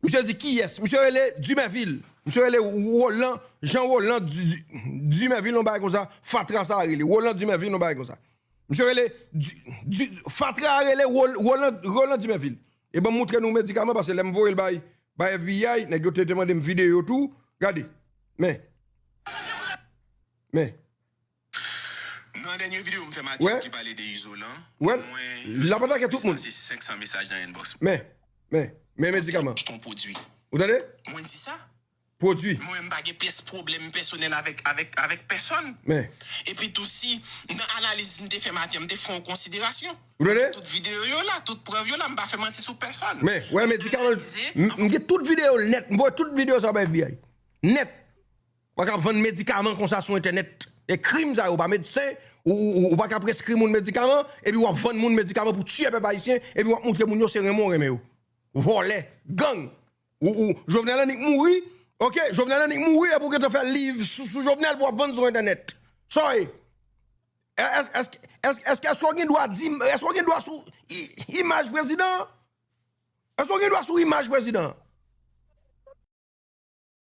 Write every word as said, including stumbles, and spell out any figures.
Misye di kiyès? Misye rele Dumervil. Misye rele Roland, Jean Roland Dumervil, yon bagay konsa. Fatra sa rele. Roland Dumervil, yon bagay konsa. Misye rele Fatra a rele Roland, Roland Dumervil. E ban m moutre nou medikaman, paske lè m voye l bay, bay F B I, nèg yo te, te mande m videyo tou. Gade. Men. Men. Nan dènye videyo m fè Matye ki pale de Izolan, mwen resevwa plis pase senk san mesaj nan inbox mwen. Men, men, men medikaman. Ou tande? Mwen di sa. Pwodui. Mwen menm pa gen pyès pwoblèm pèsonèl avèk avèk avèk pèsonn. Men. Epi tou si nan analiz m te fè maten, m te fè yon konsiderasyon. Ou tande? Tout videyo yo la, tout prèv yo la, m pa fè manti sou pèsonn. Men, wè medikaman. M gen tout videyo nèt. M voye tout videyo sa bay F B I. Nèt. Ou pa ka vann medikaman konsa sou entènèt. E krim sa yo, ou pa medsen, ou, ou, ou pa ka preskri moun medikaman, epi w ap vann moun medikaman pou tiye pèp ayisyen, epi w ap moutre moun yo se renmen w renmen yo. Vòlè, gang. Ou, ou, Jovenel annik mouri, oke, Jovenel annik mouri, epi w gentan fè live sou, sou Jovenel pou w ap vann sou entènèt. Sa w ye? Èske, èske, èske, èske w gen dwa di, èske w gen dwa sou i- imaj prezidan an? Èske w gen dwa sou imaj prezidan an?